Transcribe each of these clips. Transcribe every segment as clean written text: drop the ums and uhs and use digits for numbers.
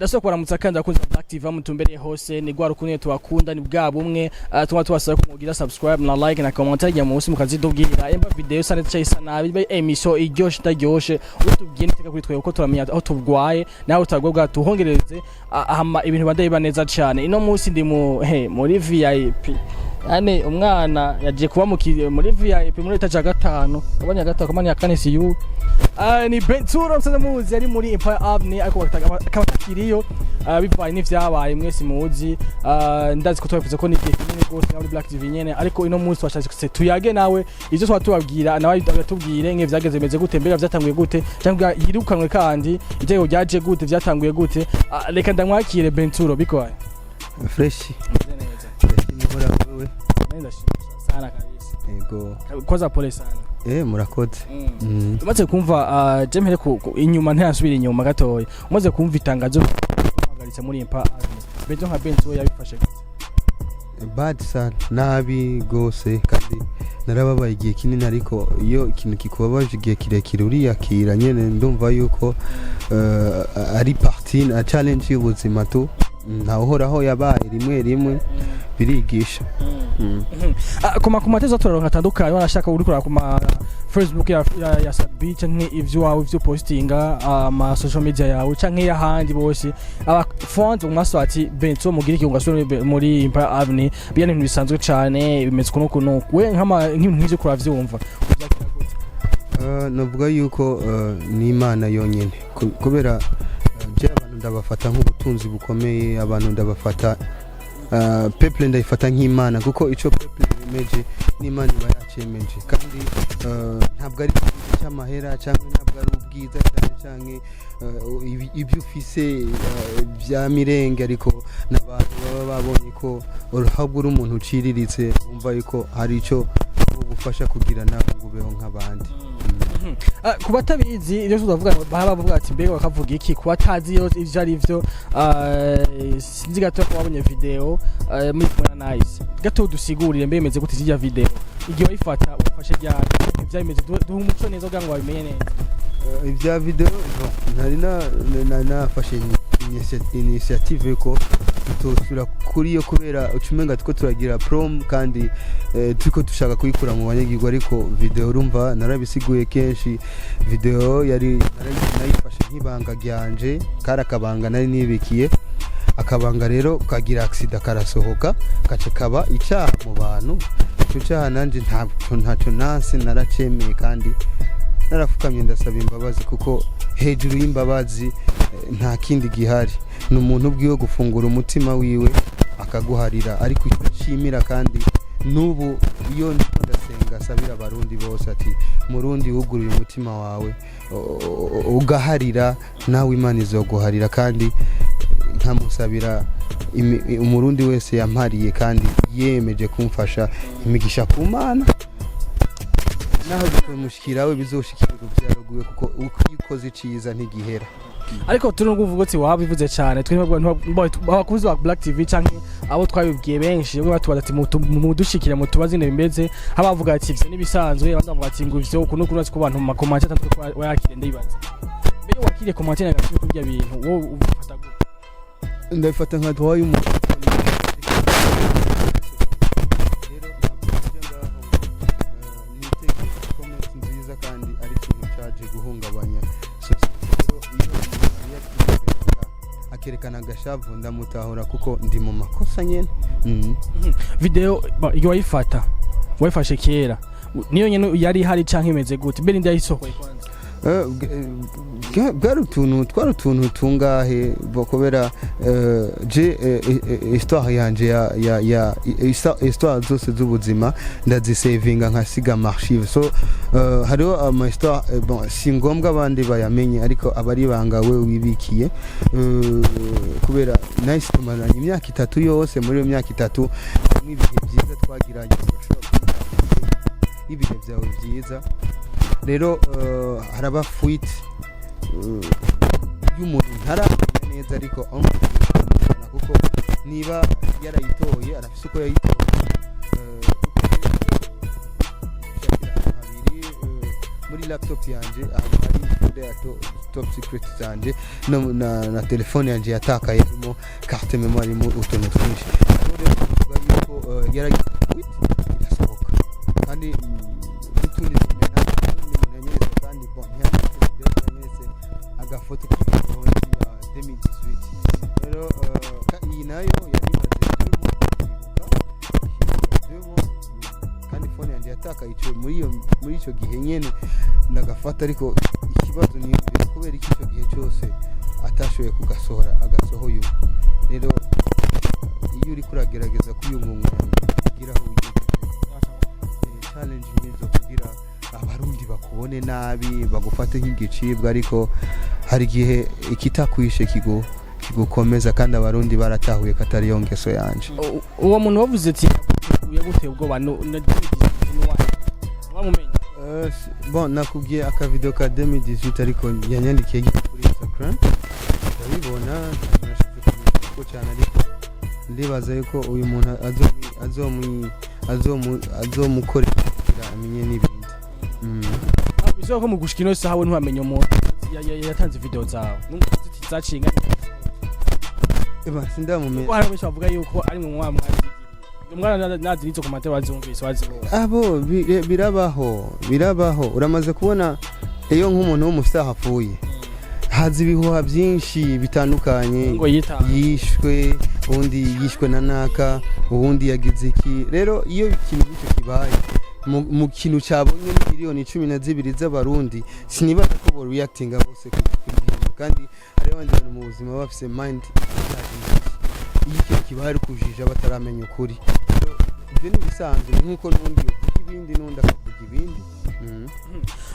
Ndasaba kubaramutsa kandi abakunzi ba Black TV mutumbereye hose. Ni rwa rukundo tubakunda, ni bwa bumwe. Tuba tubasaba ko mugira subscribe na like na commentaire ya munsi, mukazidubwira emba video isa neza isa nabi, ibe émission iryoshe itaryoshe, utubwiye niteka kuri twe uko turamenya aho tugwaye nawe utagwa bwa tuhongereze hama ibintu bandaye biba neza cyane. Ino munsi ndi mu he muri VIP, yani umwana yagiye kuba muri VIP muri étage ya gatanu, kabanya gatanu, kabanya ya kane, siyu. Ni Benturo musaza muzi ari muri Empire Avenue, ariko akaba atakiriyo bivanye n'ivyabaye mwese muzi. Ndazi ko twabivuze ko n'igihe kinini rwose muri Black TV nyene, ariko ino munsi twashatse tuyage nawe ivyo twaba tubabwira, nawe atubwire nge vyageze, bimeze gute, mbega vyatanguye gute, cyangwa yirukanwe kandi itegeko ryaje gute, vyatanguye gute. Reka ndamwakire. Benturo, bikoye? Fresh. Meze neza. Ndashima Uhoraho, wewe? Ndashima sana kabisa. Yego. Kwanza pole sana. Murakoze. Umaze kumva, je mpere inyuma, ntiyasubira inyuma gatoya, umaze kumva itangazo bahagaritse muri Empire Avenue, Bento nka Bento yabifashe gute? Bad sana, nabi gose, kandi narababaye igihe kinini, ariko iyo ikintu kikubabaje igihe kirekire uriyakira nyene. Ndumva yuko ari partie na challenge y'ubuzima tu. Ntawuhoraho, yabaye rimwe rimwe birigisha. Ah, ku ma commentaires turaronka atandukanye, wanashaka uri kuraba ku ma Facebook ya Sabi canke ivyo wawe ivyo postinga, ama social media yawe canke y'ahandi bose, aba fans umwaso ati Bento mugira iki ngasubire muri Empire Avenue, biya ibintu bisanzwe cane, bimeze kuno kuno. We nk'ibintu nk'ivyo kuravyumva, uvyakira gute? Navuga yuko ni Imana yonyine. Kubera je abantu ndabafata nk'ubutunzi bukomeye, abantu ndabafata, peuple ndayifata nk'Imana, kuko ico peuple yemeje n'Imana iba yacemeje. Kandi ntabwo ari ikintu cy'amahera cyangwa ntabwo ari ubwiza cyane cyane ibyo ufise bya mirenge, ariko n'abantu baba babonye ko uruhabwa uri umuntu uciriritse, wumva yuko hari icyo bugufasha kugira nawe ngo ubeho nk'abandi. Ah, ku batabizi ibyo tuzavuga, baba bavuga ati mbega bakavuga iki? Ku batazi iyo ivyo ari vyo, sinzi gato ko wabonye video muri kumwe na Nice gato, dusigurire mbe bimeze gute zirya video, igihe wayifata, wafashe ryari, ivyari bimeze, duhe umuco neza kugira ngo babimenye neza. Ibya video, bon, nari nafashe initiative ko tutosubira kuri yo, kubera ucumenga tuko turagira prom kandi turiko dushaka kuyikura mu banyagihugu. Ariko video, urumva narabisiguye kenshi, video yari nayifashe nk'ibanga ryanje, kari akabanga nari nibikiye. Akabanga rero kagira accident karasohoka, gace kaba icyaha mu bantu. Icyo cyaha nanje ntacyo nanse, naracemeye kandi narafukamye ndasaba imbabazi, kuko hejuru y'imbabazi nta kindi gihari, ni umuntu ubwiwe gufungura umutima wiwe akaguharira. Ariko icyo nshimira, kandi n'ubu iyo ndiko ndasenga asabira Abarundi bose ati: "Murundi wuguruye umutima wawe ugaharira, nawe Imana izoguharira." Kandi nkamusabira Umurundi wese yampariye kandi yemeje kumfasha imigisha ku Mana, naho bitomushikira we, bizoshikira urubyaro rwiwe, kuko uko iyo ukoze iciza ntigihera. Ariko turi no kuvuga ati wabivuze cyane, twe abakunzi ba Black TV canke abo twabibwiye benshi, bamwe batubaza ati mudushikire mutubaze ingene bimeze, haba bavuga ati ivyo nibisanzwe, abandi bavuga ati ngo ivyo uku n'uku. Ku bantu mu ma commentaires atandukanye wayakire, ndayibaza mbere wakiriye commentaire négative kuri ibyo bintu, wowe ubifata gute? Ndabifata nka droit y'umuntu. Rero ntabwo njya ngaho ngo nitege comment nziza kandi ari ikintu cyaje guhungabanya sosiyete. Rero iyo umuntu yakize akerekana agashavu, ndamutahura kuko ndi mu makosa nyene. Video iyo wayifata, wayifashe kera, niyo nyene yari ihari canke imeze gute? Mbere ndayisohoye kwanza? Bwari utuntu, twari utuntu tungahe bo, kubera je histoire yanje ya histoire zose z'ubuzima ndazisavinga, nkasiga archive. So hariho ama histoire, bon, si ngombwa abandi bayamenye, ariko aba ari ibanga we wibikiye. Kubera nahise tumaranye imyaka 3 yose, muri iyo myaka 3 harimo ibihe byiza twagiranye, urashobora kuba ibihe byawe byiza. Rero haraba fuite y'umuntu ntaramenya neza, ariko aho umuntu, kuko niba yarayitoye arafise uko yayitoye. Kuko shakira ahantu habiri, muri laptop yanje ahantu hari folder ya top secret zanje no, na telefone yanje yatakaye irimo carte mémoire, irimo utuntu twinshi. Rero bivuga yuko yaragize tweet irasohoka, kandi n'utundi tumena n'undi muntu yanyeretse. Kandi bon, ntiyanyeretse video, yanyeretse agafoto k'ibihumbi ya 2018. Rero iyi nayo yari imaze 2 mois, ndibuka 2 mois, kandi phone yanjye yatakaye ico muri ico gihe nyene ndagafata. Ariko ikibazo ni kubera iki ico gihe cyose atashoboye kugasohora, agasohoye ubu? Rero iyo uriko uragerageza kwiyungunganya kugira aho wigejeje, challenge nk'izo kugira Abarundi bakubone nabi, bagufate nk'igicibwa, ariko hari igihe ikitakwishe kigukomeza, kandi Abarundi baratahuye ko atari yo ngeso yanje. Uwo muntu wavuze ati yaguteye ubwoba na wamumenye? Bon, nakubwiye akavideo ka 2018, ariko yanyandikiye kuri Instagram ndabibona. Nashatse kumenya ko cyane, ariko ndibaza yuko uyu muntu azomukorera kugira amenye n'ibindi. Bisaba ko mu gushika ino saha we ntiwamenye umuntu yatanze video zawe zaciye ingana? Eba, sindamumenya. Kuko hari benshi bavuga yuko ari mwe mwazigiriye. Umwana nazi nizo commentaire wazumvise, wazibonye? Abo birabaho, birabaho. Uramaze kubona iyo nk'umuntu w'umustar apfuye, haza ibihuha byinshi bitandukanye. Ngo yita Yishwe, ubundi yishwe na naka, ubundi yagize iki. Rero iyo ikintu nk'icyo kibaye mu kintu cyabonye miliyoni 12 z'Abarundi, sinibaza ko bo reactinga bose kuri ibyo. Kandi hari abandi bantu mu buzima baba bafise mind iyo ikintu kibaye ari kujija bataramenya ukuri. Rero ibyo ni ibisanzwe, ni nk'uko n'ubundi yovuga ibindi, n'undi akavuga ibindi.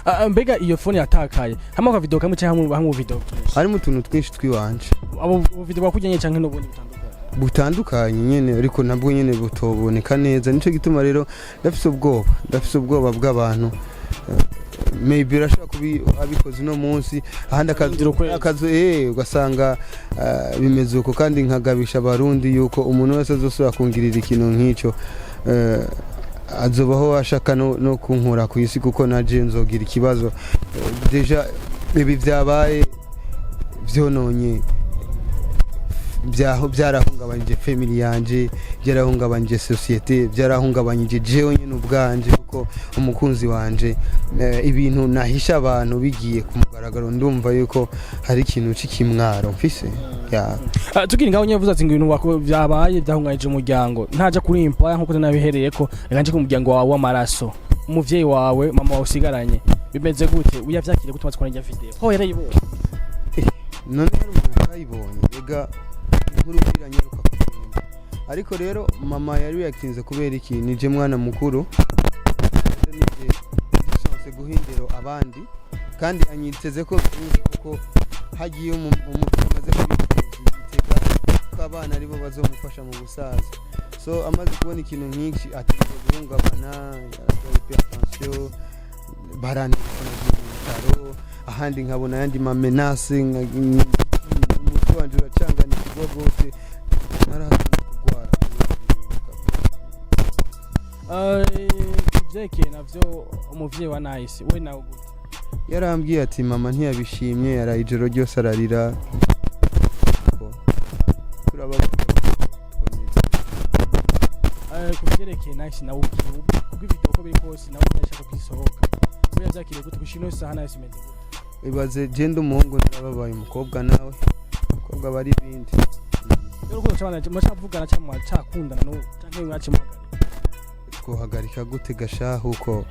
Ah, mbega iyo phone yatakaye hamwe aka video kamwe canke hamwe video twinshi? Harimo utuntu twinshi tw'iwanje. Abo video bakujyanye canke n'ubundi butandukanye? Butandukanye nyene, ariko nabwo nyene butoboneka neza. Nico gituma rero ndafise ubwoba, ndafise ubwoba bw'abantu. Maybe urashobora kubi abikoze uno munsi, ahandi Arindira ukwezi. Akazu ugasanga bimeze uko. Kandi nkagabisha Abarundi yuko umuntu wese azosubira kungirira ikintu nk'ico, azobaho ashaka no kunkura ku isi, kuko naje nzogira ikibazo. Déjà ibi byabaye vyononye byaho, byarahungabanyije family yanje, byarahungabanyije société, byarahungabanyije jewe nyine ubwanje, kuko umukunzi wanje, ibintu nahisha abantu bigiye ku mugaragaro, ndumva yuko hari ikintu c'ikimwaro mfise ya. Ah, tukiri ngaho nyine, uvuze ati ngo ibintu byabaye byahungabanyije umuryango, ntaja kuri impaya nkuko nabihereye ko reka nje ku muryango wawe w'amaraso, umuvyeyi wawe, mama wawe usigaranye, bimeze gute? Uyavyakiriye gute umaze kubona irya video ho yarayibonye? None hari umuntu atayibonye? Rega inkuru iranyaruka kugenda. Ariko rero mama yari yakinze kubera iki? Nije mwana mukuru, nije dusanzwe guha indero abandi, kandi anyiteze ko byinshi, kuko hagiye umuntu amaze kuba yitega ko abana aribo bazomufasha mu busaza. So amaze kubona ikintu nk'iki ategeka guhungabana, yararwaye hypertension, barantelefona mu bitaro, ahandi nkabona ayandi ma menaces, umutwe wanje uracanganikirwa rwose, narahasana kurwara. Kuvyerekeye navyo umuvyeyi wa Nice we nawe gute? Yarambwiye ati mama ntiyabishimye, yaraye ijoro ryose ararira. Turababara. Kuvyerekeye Nice nawe ubwiwe, kuko ivideo uko biri kose nawe ntiyashaka kwisohoka, we yavyakiriye gute? Gushika ino saha Nice imeze gute? Ibaze genda umuhungu narababaye, umukobwa nawe, umukobwa aba ari ibindi. Rero urukundo cabana muracavugana canke muracakundana n'ubu canke mwacimuhagarika? Twohagarika gute gashahu ko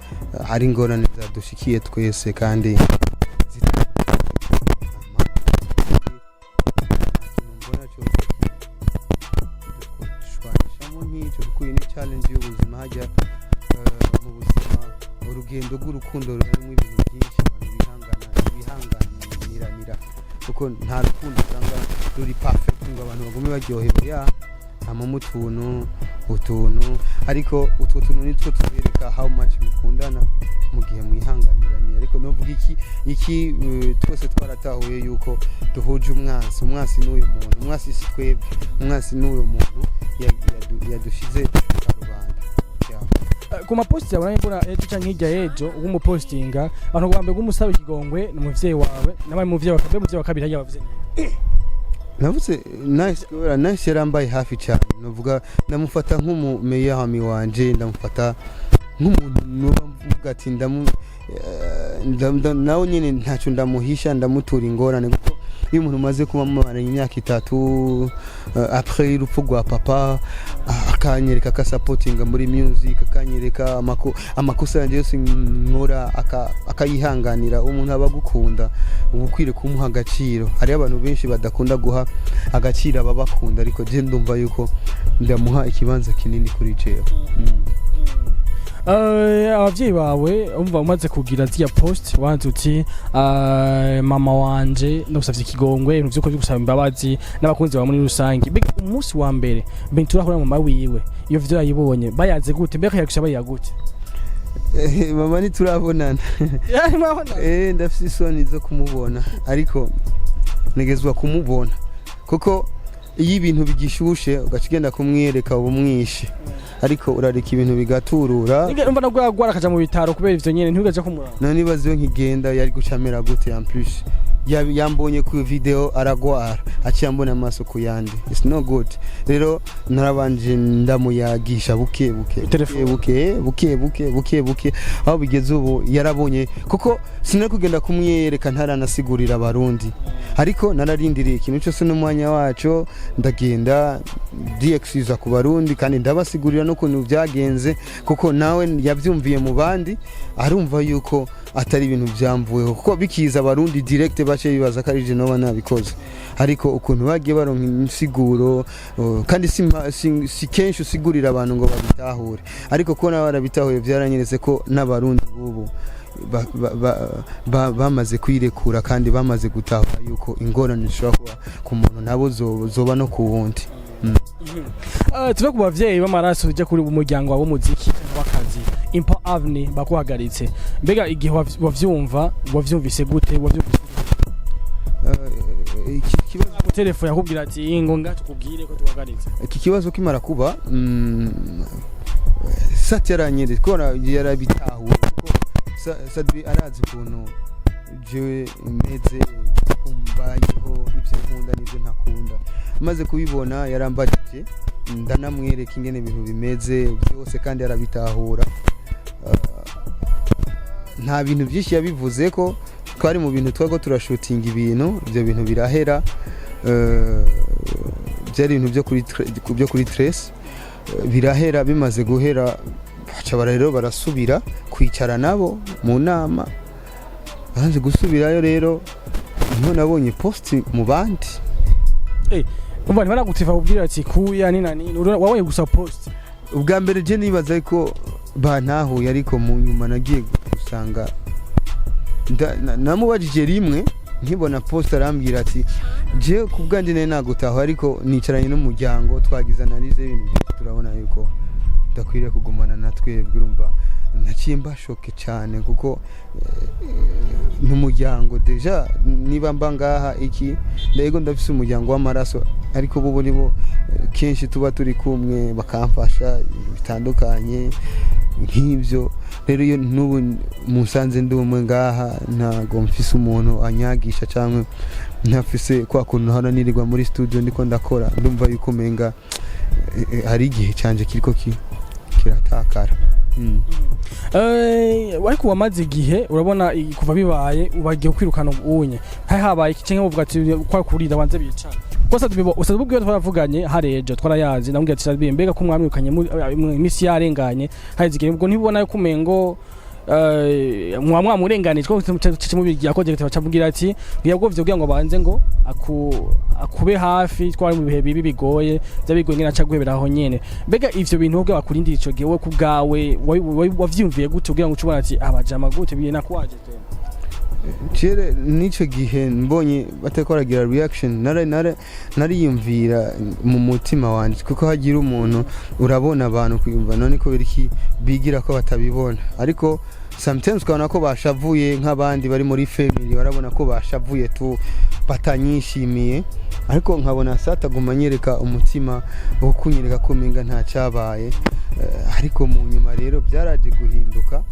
hari ingorane zadushikiye twese kandi ikintu mbona cyo dushwanishamo nk'icyo, kuko iyi ni challenge y'ubuzima. Hajya mu buzima, urugendo rw'urukundo rurimo ibintu byinshi abantu bihangana bihanganiranira, kuko nta rukundo usanga ruri perfect ngo abantu bagume baryohewe. Ya hamamo utuntu utuntu, ariko utwo tuntu nitwo tubereka how much mukundana mu gihe mwihanganiraniye. Ariko novuga iki, twese twaratahuye yuko duhuje umwansi. Umwansi n'uyu muntu, umwansi si twebwe, umwansi n'uyu muntu yadushize ku karubanda. Yeah. Ku maposti yawe nari mbona ejo canke hirya y'ejo w'umupostinga, abantu bwa mbere bw'umusaba ikigongwe ni umuvyeyi wawe, nabaye umuvyeyi wa kabiri, umuvyeyi wa kabiri harya bavuze ni Navuze Nice kubera Nice yarambaye hafi cyane. Novuga ndamufata nk'umu meilleur ami wanje, ndamufata nk'umuntu nuba mvuga ati nawe nyine ntacyo ndamuhisha, ndamutura ingorane, kuko iyo umuntu umaze kuba mumaranye imyaka 3 après y'urupfu rwa papa, akanyereka akasapotinga muri music, akanyereka amakosa yanjye yose nkora, akayihanganira, umuntu aba agukunda, uba ukwiriye kumuha agaciro. Hariho abantu benshi badakunda guha agaciro ababakunda, ariko je ndumva yuko ndamuha ikibanza kinini kuri jewe. Abavyeyi bawe, umva, umaze kugira ziriya post wanze uti mama wanje ndagusavye ikigongwe, ibintu vyuko byo gusaba imbabazi n'abakunzi bawe muri rusange. Mbega umunsi wa mbere Bentura ahura mama wiwe, iyo video yayibonye bayaze gute? Mbega yagushya bayiya gute? Mama ntiturabonana. Murabona? Ndafise isoni zo kumubona, ariko ntegezwa kumubona, kuko iyo ibintu bigishushe ugaca ugenda kumwereka uba umwishe, ariko urareka ibintu bigaturura. Umva, nabwo yagwara akaja mu bitaro kubera ivyo nyene, ntiwigaje kumuraba. None nibaza iyo nkigenda yari gucamera gute? En plus yambonye ku video aragwara, aciye ambona amaso ku yandi. It's no good. Rero narabanje ndamuyagisha buke buke. Telefone. Buke buke buke buke buke, aho bigeze ubu yarabonye, kuko sinari kugenda kumwiyereka ntaranasigurira Abarundi, ariko nararindiriye ikintu cyose n'umwanya waco, ndagenda ndiexcusa ku Barundi kandi ndabasigurira n'ukuntu byagenze, kuko nawe yabyumviye mu bandi, arumva yuko atari ibintu byamvuyeho, kuko bikiza Abarundi direct bace bibaza ko ari je noba nabikoze. Ariko ukuntu bagiye baronka insiguro, kandi si kenshi usigurira abantu ngo babitahure, ariko ko nawe barabitahuye byaranyeretse ko n'Abarundi bubu bamaze kwirekura kandi bamaze gutahura yuko ingorane zishobora kuba ku muntu nabo zoba no ku wundi. Tuve ku bavyeyi b'amaraso tujye kuri umuryango wawe w'umuziki cyangwa w'akazi. Impa Avenue bakuhagaritse, mbega igihe wavyumva wavyumvise gute? Wavyumvise Iki kibazo gute? Telefone yakubwira ati ngo nga tukubwire ko tuhagaritse. Iki kibazo kimara kuba, Sat yaranyeretse ko yarabitahuye, kuko Sadbi arazi ukuntu jewe meze, mbayeho, ibyo nkunda n'ibyo ntakunda. Amaze kubibona yarambajije, ndanamwereka ingene ibintu bimeze byose kandi arabitahura. Nta bintu byinshi yabivuze ko twari mu bintu twari turashutinga ibintu, ibyo bintu birahera. Byari ibintu byo kuri trace, birahera. Bimaze guhera baca bara rero barasubira kwicara nabo mu nama. Banze gusubirayo rero niho nabonye post mu bandi. Umva, ntibanagutiva kubwira ati kuya ni nani, wabonye gusa post. Ubwa mbere je nibaza ko bantahuye, ariko mu nyuma nagiye gusanga namubajije rimwe nkibona post, arambwira ati je ku bwanjye nari nagutaho, ariko nicaranye n'umuryango twagize analyse y'ibintu byinshi, turabona yuko udakwiriye kugumana na twebwe. Urumva naciye mbashoke cyane, kuko n'umuryango déjà niba mba ngaha iki, ndego ndafise umuryango w'amaraso, ariko bo nibo kenshi tuba turi kumwe bakamfasha bitandukanye nk'ibyo. Rero iyo n'ubu musanze ndi umwe ngaha, ntago mfise umuntu anyagisha cyangwa ntafise kwa kuntu hano nirirwa muri studio ndiko ndakora, ndumva yuko umenga hari igihe canje kiriko kiratakara. Ariko wamaze igihe urabona kuva bibaye ubagiye kwirukana ubunye hari habaye iki, cyangwa uvuga ati kwa kurira banze bicara ko Sadbi usaze ubwo twaravuganye hari ejo twarayazi, ndamubwira ati Sadbi, mbega ko mwamwirukanye iminsi yarenganye hari igihe, ubwo ntibona yuko umengo mwa mwamurenganije ko mubigira ko directeur bacamubwira ati ntiyagomvye kugira ngo banze ngo akube hafi, twari mu bihe bibi bigoye byabigoye ngene aca guhebera aho nyene. Mbega ivyo bintu ubwo bakurindira ico gihe, wowe ku bwawe wavyiyumviye gute kugira ngo uce ubona ati abajama gute biye nakwaje tena? Cere n'ico gihe mbonye batariko baragira reaction, nariyumvira mu mutima wanje, kuko hagira umuntu urabona abantu kwiyumva none ko biriki bigira ko batabibona, ariko sometimes ukabona ko bashavuye nk'abandi bari muri family, barabona ko bashavuye tu batanyishimiye, ariko nkabona sataguma anyereka umutima wo kunyereka ko umenga nta cyabaye. Ariko mu nyuma rero byaraje guhinduka,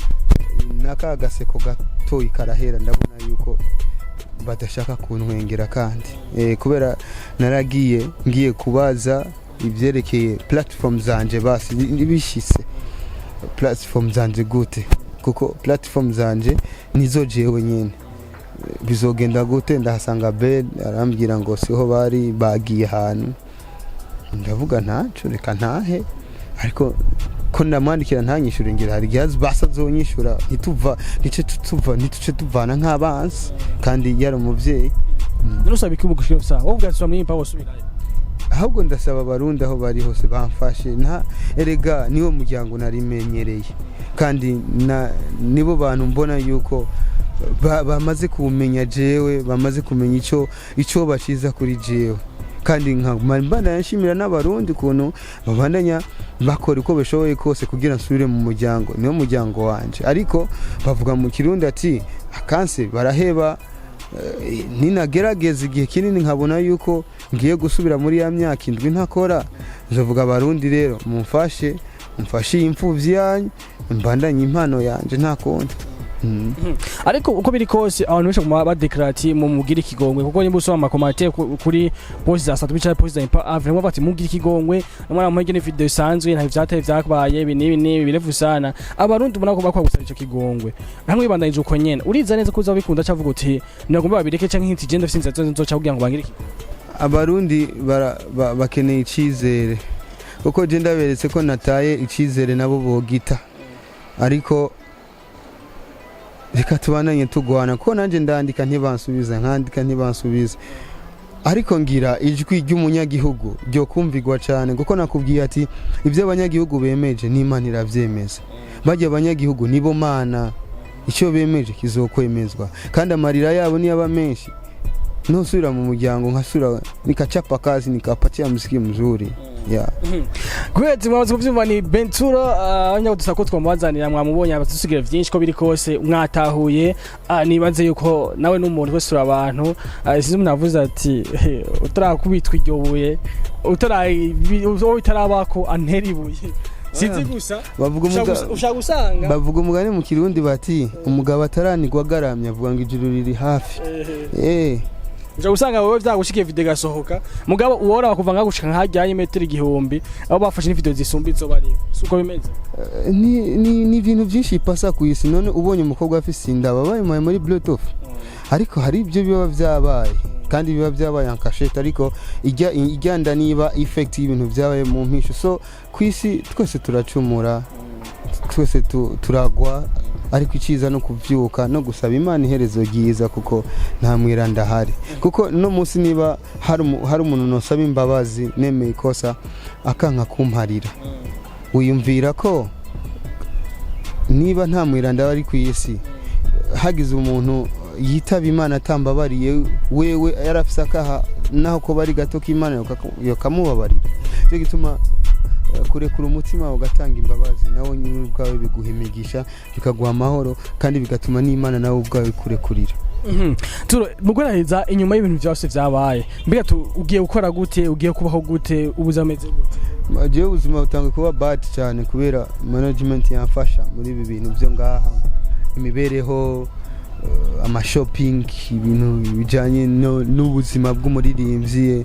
n'aka gaseko gatoyi karahera, ndabona yuko badashaka kuntwengera kandi kubera naragiye ngiye kubaza ibyerekeye platform zanje, basi bishitse platform zanje gute, kuko platform zanje nizo jewe nyene bizogenda gute. Ndahasanga Bel, arambwira ngo siho bari, bagiye ahantu. Ndavuga ntaco, reka ntahe. Ariko ko ndamwandikira ntanyishure, ngira hari igihe basa azonyishura, ntituva ntice tuva ntituce tuvana nk'abansi kandi yari umuvyeyi. None usaba iki ubu gushika sawa wowe ubwatsi muri Impa wosubirayo? Ahubwo ndasaba Abarundi aho bari hose bamfashe. Nta erega niwo muryango narimenyereye kandi nibo bantu mbona yuko bamaze kumenya jewe, bamaze kumenya ico baciza kuri jewe. Kandi nkaba nshimira n'Abarundi ukuntu babandanya bakora uko bashoboye kose kugira nsubire mu muryango, niwo muryango wanje. Ariko bavuga mu Kirundi ati akanse baraheba. Ninagerageza igihe kinini nkabona yuko ngiye gusubira muri ya myaka 7 ntakora, nzovuga: "Abarundi rero mumfashe, mumfashe iyi mfuvyi yanyu, mbandanye impano yanje." Nta kundi. Ariko uko biri kose, abantu benshi baguma badeklara ati mumugire ikigongwe, kuko nimba usoma ama commentaires kuri post za Satu bicaye, post za Impa Ave, bavuga ati mugire ikigongwe umwana muhege, ni video isanzwe, nta vyateye vyabaye, ibi n'ibi n'ibi birefu sana. Abarundi ubona ko bakwa gusaba ico kigongwe hamwe bibandanyije uko nyene, uriza neza ko uzabikunda, cavuga uti nagomba babireke, canke nti je ndafise inzira nzoca kugira ngo bangire ikigongwe? Abarundi bakeneye icizere, kuko je ndaberetse ko nataye icizere nabo bogita. Ariko reka tubandanye tugwana, kuko nanjye ndandika ntibansubiza, nkandika ntibansubiza. Ariko ngira ijwi ry'umunyagihugu ryo kumvigwa cyane, kuko nakubwiye ati ibyo abanyagihugu bemeje n'Imana iravyemeza. Bajya abanyagihugu nibo Mana, icyo bemeje kizokwemezwa. Kandi amarira yabo niyaba menshi, ntusubira mu muryango, nkasubira nikachapa kazi, nikapatia muziki mzuri, yeah. Great, mwamaze kuvyumva, ni Bentura abanyagudusa ko twamubazanira, mwamubonye, abatusigira vyinshi. Ko biri kose mwatahuye, nibaze yuko nawe n'umuntu wese uri abantu, sinzi umuntu avuze ati utarakubitwa iryo buye, wowe utarabako antera ibuye, sinzi gusa. Bavuga ushaka gusanga bavuga umugani mu Kirundi bati umugabo ataranigwa agaramye avuga ngo ijuru riri hafi. Ushaka gusanga wowe vyagushikiye, video igasohoka, mugabo uwora bakuva ngaho gushika nkahajyayo imetero 1000, abo bafashe n'ivideo zisumba izo bariho, suko bimeze? Ni ibintu byinshi pasa ku isi. None ubonye umukobwa afise inda baba bayimuhaye muri bluetooth? Ariko hari ibyo biba byabaye kandi biba byabaye en cachette, ariko ijya nda niba effect y'ibintu byabaye mu mpisho. So ku isi twese turacumura, twese turagwa, ariko icyiza no kuvyuka no gusaba Imana iherezo ryiza, kuko nta mwiranda ahari. Kuko no munsi niba hari umuntu nosaba imbabazi nemeye ikosa akanka kumparira, wiyumvira ko niba nta mwiranda ari ku isi, hagize umuntu yitaba Imana atambabariye, wewe yarafise akaha naho ko bari gato k'Imana yokamubabarira. Cyo gituma kurekura umutima ugatanga imbabazi nawe nyine ubwawe biguha imigisha, bikaguha amahoro, kandi bigatuma n'Imana nawe ubwawe ikurekurira. Turo mugurangiza, inyuma y'ibintu byose vyabaye, mbega ugiye gukora gute, ugiye kubaho gute, ubuzima bumeze gute? Jewe ubuzima butanguye kuba bad cyane kubera management yamfasha muri ibi bintu byo ngaha, imibereho, ama shopping, ibintu bijyanye n'ubuzima bw'umuririmbyi,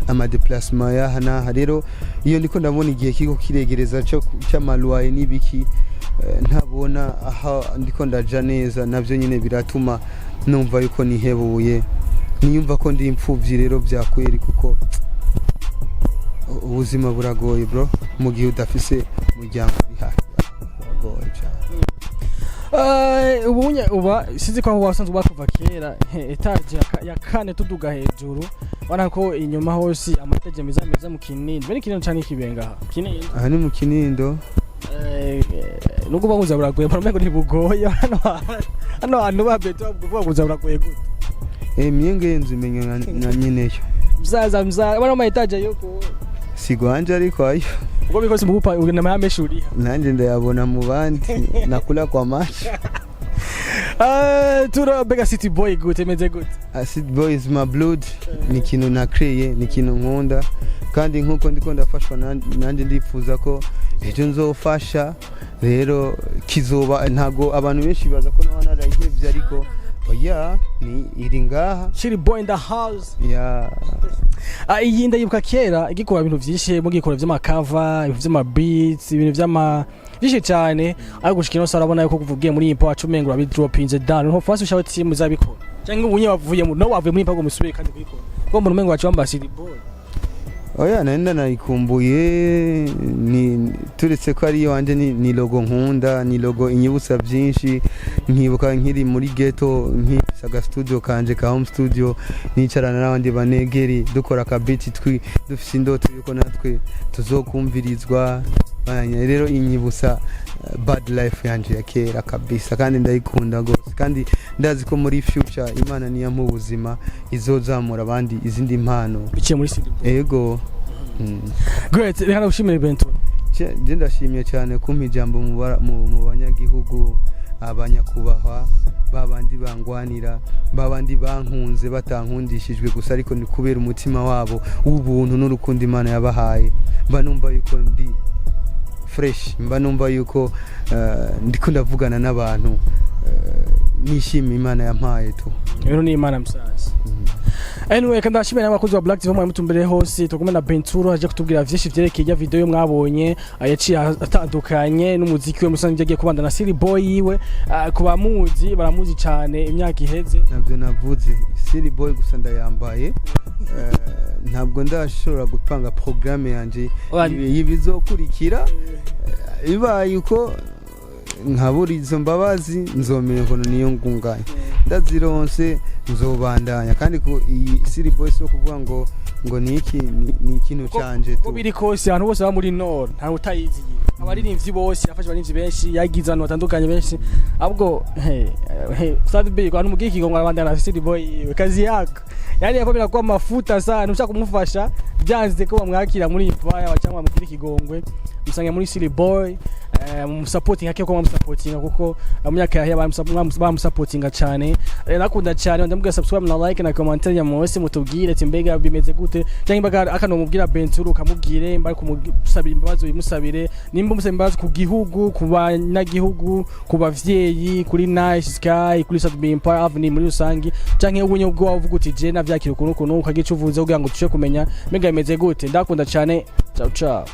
ama déplacement y'aha n'aha. Rero iyo ndiko ndabona igihe kiriko kiregereza cyo cy'ama loyer n'ibiki, ntabona aho ndiko ndaja neza, navyo nyine biratuma numva yuko nihebuye, niyumva ko ndi imfuvyi rero byakweri, kuko ubuzima buragoye bro, mu gihe udafise umuryango uri hafi yawe buragoye cyane. Ubunye uba sinzi ko aho wasanzwe uba kuva kera, étage ya kane tuduga hejuru, ubona ko inyuma hose ama étages meza meza mu Kinindo. Bene Kinindo canke Kibenga aha Kinindo? Aha ni mu Kinindo. Nubwo babuza buragoye, baramengo ntibugoye. Hano hantu ba beto babuza buragoye gute? Myenge y'inzu imenya na nyeneyo. Mzaza mzaza bana ama étages yoko. Si gwanje ariko ayo. Ubwo bikoze mu bupa ugenda mahame uriha. Nanjye ndayabona mu bandi, nakula kwa macho. Tura mbega City Boy gute, meze gute? Acid Boy is my blood, ni ikintu nakreye, ni ikintu nkunda, kandi nkuko ndiko ndafashwa nanjye ndifuza ko Ejo nzofasha rero kizoba. Ntabwo abantu benshi baza ko naba narayihevye, ariko oya, ni iri ngaha. Chili Boy in the house. Ya. Ah, iyi ndayibuka kera igikora ibintu vyinshi, mugikora vy'amakava, ibintu vy'ama beats, ibintu vy'ama vyinshi cyane, ariko gushika ino saha urabona yuko kuva ugiye muri Impa wacu umengo urabidropinze down. Nko fasi ushawe team zabikora cyangwa ubunye wavuye mu no wavuye muri Impa ngo musubire kandi kuyikora, kuko umuntu umengo wacu wamba Chili Boy. Oya, nari ndanayikumbuye. Ni turetse ko ari iwanjye, ni logo nkunda, ni logo inyibutsa byinshi. Nkibuka nkiri muri ghetto, nkifise aga studio kanje ka home studio, nicarana n'abandi banegeri dukora akabiti, twi dufise indoto yuko natwe tuzokumvirizwa. Banya, rero inyibutsa bad life yanje ya kera kabisa, kandi ndayikunda gose, kandi ndazi ko muri future Imana niyampa ubuzima izozamura abandi izindi mpano biciye muri Chili Boy. Ego. Great, reka ndagushimire, Bento. Je ndashimiye cyane kumpa ijambo mu banyagihugu, abanyakubahwa babandi bangwanira, babandi bankunze batankundishijwe gusa, ariko ni kubera umutima wabo w'ubuntu n'urukundo Imana yabahaye. Mba numva yuko ndi fresh, mba numva yuko ndiko ndavugana n'abantu, nishimiye Imana yampaye tu. Ibintu ni Imana, musaza. Anyway, kandi ndashimira n'abakozi ba Black TV mwari mutumbereye hose. Turi na Benturo aje kutubwira vyinshi vyerekeye ijya video yo mwabonye, yaciye atandukanye n'umuziki we musanzwe yagiye kubanda na Silly Boy yiwe. Ku bamuzi baramuzi cyane imyaka iheze. Ntabyo navuze, Silly Boy gusa ndayambaye. Ntabwo ndashobora gupanga programme yanje y'ibizokurikira. Bibaye uko nkabura izo mbabazi, nzomenya ukuntu niyo ngunganya ndazironse, nzobandanya. Kandi ku iyi Silly Boy si kuvuga ngo ni iki, ni ikintu canje uko tu. Biri kose, abantu bose baba muri Nord nta utayiziye, abaririmbyi bose yafashe, abaririmbyi benshi yagize, abantu batandukanye benshi. Ahubwo he Sad B kwa numugiki ngo arabandana na Silly Boy yiwe, kazi yako yani yako birakuwa mafuta sana. Ushaka kumufasha, byanze ko bamwakira muri Empire cyangwa bamugira ikigongwe, musange muri Silly Boy, mumusupporting akeko bamusupportinga, kuko mu myaka yahiye bamusupportinga cyane. Nakunda cyane. Ndamubwira subscribe na like na commentaire ya mwese, mutubwire ati mbega bimeze gute, cyangwa imbaga akano mubwira Benturo ukamubwire mba kumusabira imbabazi, ubimusabire nimba umusaba imbabazi ku gihugu, ku banyagihugu, ku bavyeyi, kuri Nice Sky, kuri Sad Empire Avenue muri rusangi, canke ubunye ubwo wavuga uti je navyakira ukuntu ukuntu, ukagica uvuze kugira ngo tushe kumenya mbega bimeze gute. Ndakunda cyane. Ciao ciao.